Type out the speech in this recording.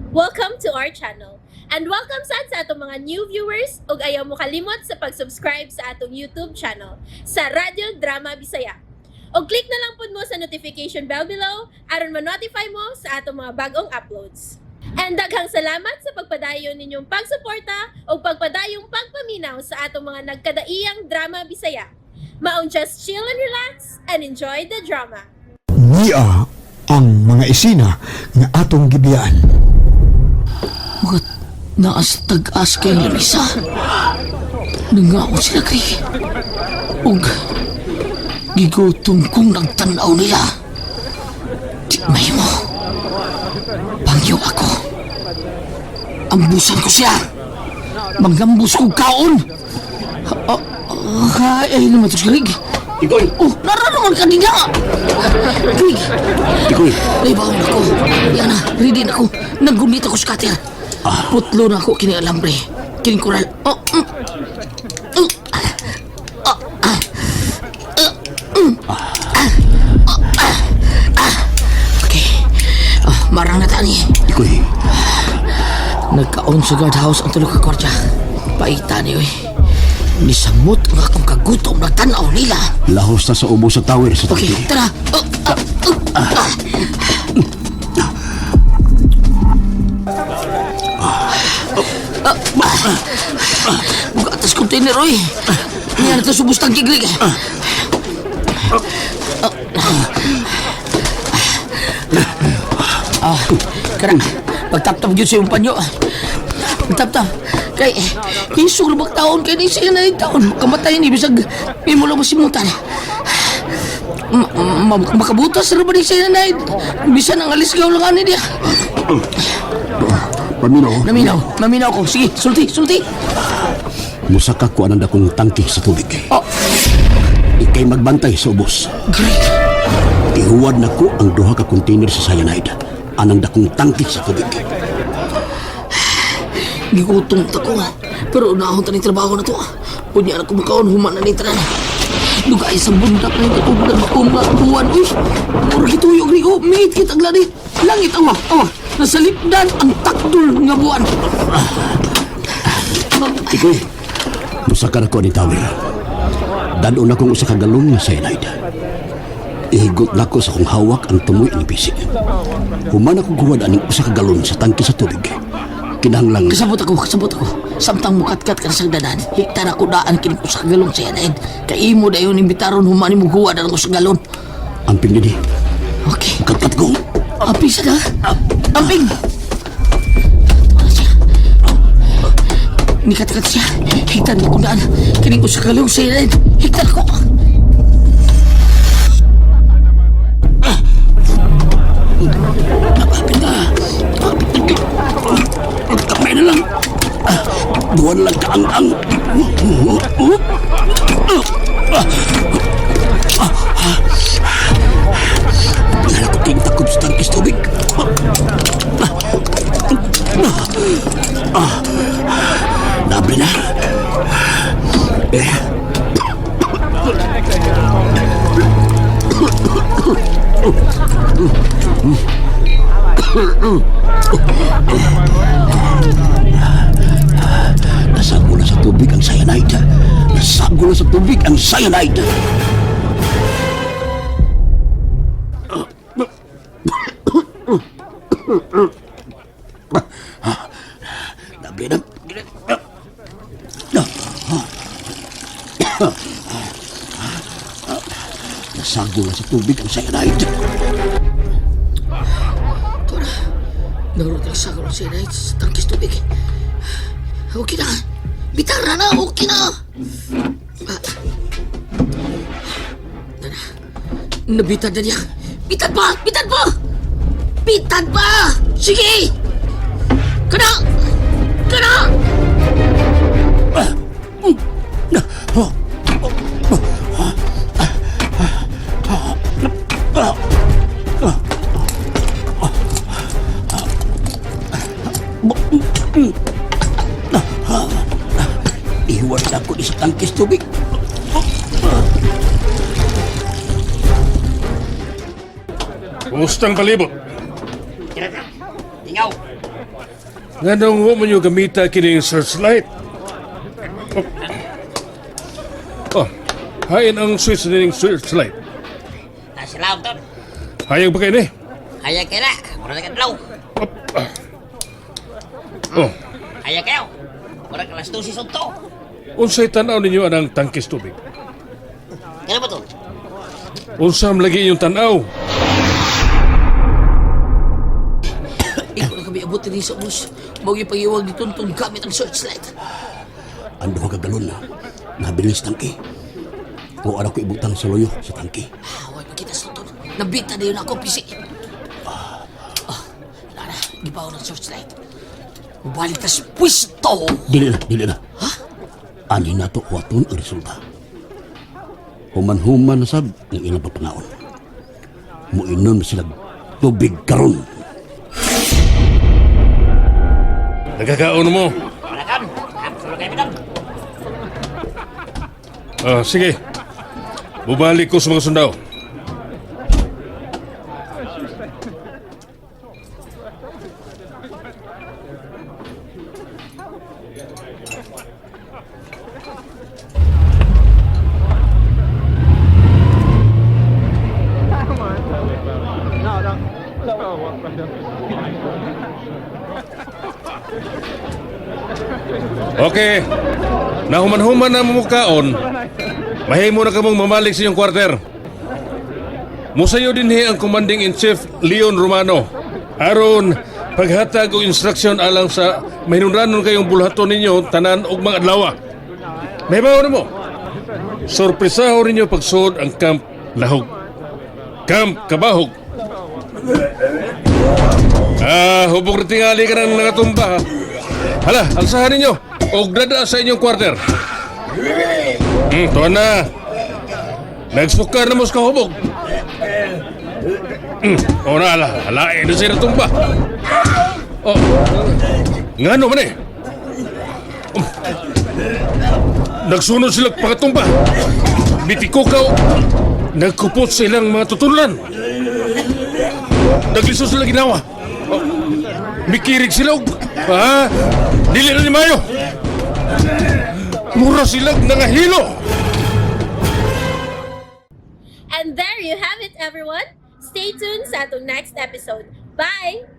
Welcome to our channel. And welcome sad sa atong mga new viewers ug ayaw mo kalimot sa pag-subscribe sa atong YouTube channel sa Radyo Drama Bisaya. Og click na lang pud mo sa notification bell below aron ma-notify mo sa atong mga bagong uploads. And daghang salamat sa pagpadayon ninyong pagsuporta ug pagpadayong pagpaminaw sa atong mga nagkadaiyang drama Bisaya. Maong just chill and relax and enjoy the drama. Nia ang mga isina nga atong gibiyaan. Mga naas tag-as kay lamisa. Nangaon sila kay. Ug gigutom kong nagtanaw nila. Di may mo. Pangyo ako. Ambusan ko siya. Mangambus kong kaon. Ah, ah, ay, naman ito, Greg. Ikoy! Oh, nara naman kanina. Greg, Ikoy! Naibawon ako. Yan na, ready na ako. Naggunit ako sa cutter. Putlo na ako kini alambre. Kini koral. Oh, Ah, ah, ah, ah, ah, ah, ah. Okay. Ah, marang na tani. Ikoy! Nagkaon sa guardhouse ang tulog ka kwartya. Paita ni oy. Nisamot ang akong kagutom nagtanaw nila. Lahos na sa ubo sa tower sa Okay, tangki. tara. Oh, ah, oh, ah. Ah, buka atas container, oy. Niya na ito subos tangki, Greg. Ah, kara, pagtaptap yun sa iyong panyo. Pagtaptap. Kay, isog na bang taon kay ni siya na yung taon. Kamatay ni, bisag, imo lang masimutan. Makabutas ra ba ni siya na bisan ang alis gaw lang ani niya. Paminaw, Naminaw, naminaw ko. Sige, sulti, sulti. Musaka ko anang dakong tangki sa tubig. Oh, Ikay magbantay sa ubos. Greg. Ihuwad na ko ang duha ka container sa cyanide. Anang dakong tangki sa tubig. Gigutom ta ko. Pero unahon ta ni trabaho na to. Unya na ko makaon human na ni tanan. Dugay sa bundak na ito nagkumba buwan. Uy, mura gituyo Greg. Oh, mingit kitag langit. Langit awa, awa. Nasalipdan ang takdol nga buwan. Ikoy! Musaka na ko ni tower. Dadon na kong usa ka galon nga cyanide. Ihigot na ko sa kong hawak ang tumoy ang bisi. Human ako guwad aning usa ka galon sa tangki sa tubig. Kinahanglang Kasabot ako, kasabot ako. Samtang mukatkat ka na sa dadan, hiktar ako daan kini ko sa galon sa yanaid. Kay imo dayon imbitaron humani mo guwa daan ko sa galon. Amping dinhi. Okay. Katkat ko. Amping sa na. Amping! Wala siya. Nikat-kat siya. Hiktar na ko daan. Kini ko sa galon sa yanaid. Hiktar ko. Kapit na. Kapit na. Kamay na lang. Duwan lang kaang-ang. Nalakot kayong takob sa tangkis tubig. Nabre na. Eh. Nasago na sa tubig ang cyanide. Nasago na sa tubig ang cyanide. Nabre na. Nasago na sa tubig ang cyanide. Ito na. Naroon ka sa galon sa yanaid sa tangkis tubig. Okay na. Bitara na. Okay na. Ah. Nana. Nabitan na niya. Bitan pa! Bitan pa! Bitan pa! Sige! Kana! Kana! Iwan na ko sa tangkis tubig. Kumusta ang palibot? Ingaw. Nganong wa man nyo gamita kining searchlight? Oh. Oh, hain ang switch nining searchlight. Nasilaw ton. Hayag ba kayo ni? Kaya kaya na. Mura na kadlaw. Op, ah. Oh, Kaya kayo. Mura ka alas 12 sunto. Unsay tanaw ninyo anang tangkis tubig? Kaya ba ton? Unsam lagi inyong tanaw? Ikaw na kami abot din sa bus. Mao yung pag-iwag ni Tonton gamit ang searchlight. Ang duha ka galon na nabilis tangke. Mo ara ko ibutang sa loyo sa tangke. Ah, way makita sa Tonton. Nabita na yun ako, pisi. Ah, Lara, gibaw ng searchlight. Mubalik tas pwisto! Dili na, dili na. Ani na to huwaton ang resulta. Human-human na sab ang ilang pagpangaon. Muinom sila tubig karon. Nagkakaon mo. Malakam! Absolut kayo. Ah, sige. Bubalik ko sa mga sundao. Okay. Nahuman-human na mumukaon. Mahimo na kamong mamalik sa inyong kwarter. Musayo dinhi ang Commanding-in-Chief Leon Romano. Aron paghatag og instruksyon alang sa mahinundanon kayong bulhaton ninyo tanan og mga adlaw. Mahibaw nimo. Sorpresahon ninyo pagsuod ang Camp Lahog. Camp Kabahog. Ah, hubog na tingali ka ng nangatumba ha. Hala, alsahan ninyo. Og dada sa inyong kwarter. Tuwan na. Nagsukar na mo sa kahubog. O na, ala, ala, eh, na siya natumba. Oh, ngano man eh. Nagsunod sila pagatumba. Bitikukaw, nagkupot sa ilang mga tutulan. Nagliso sila ginawa. Oh, mikirig sila og, ha? Dili na ni Mayo. Mura sila nangahilo. And there you have it, everyone. Stay tuned sa atong next episode. Bye!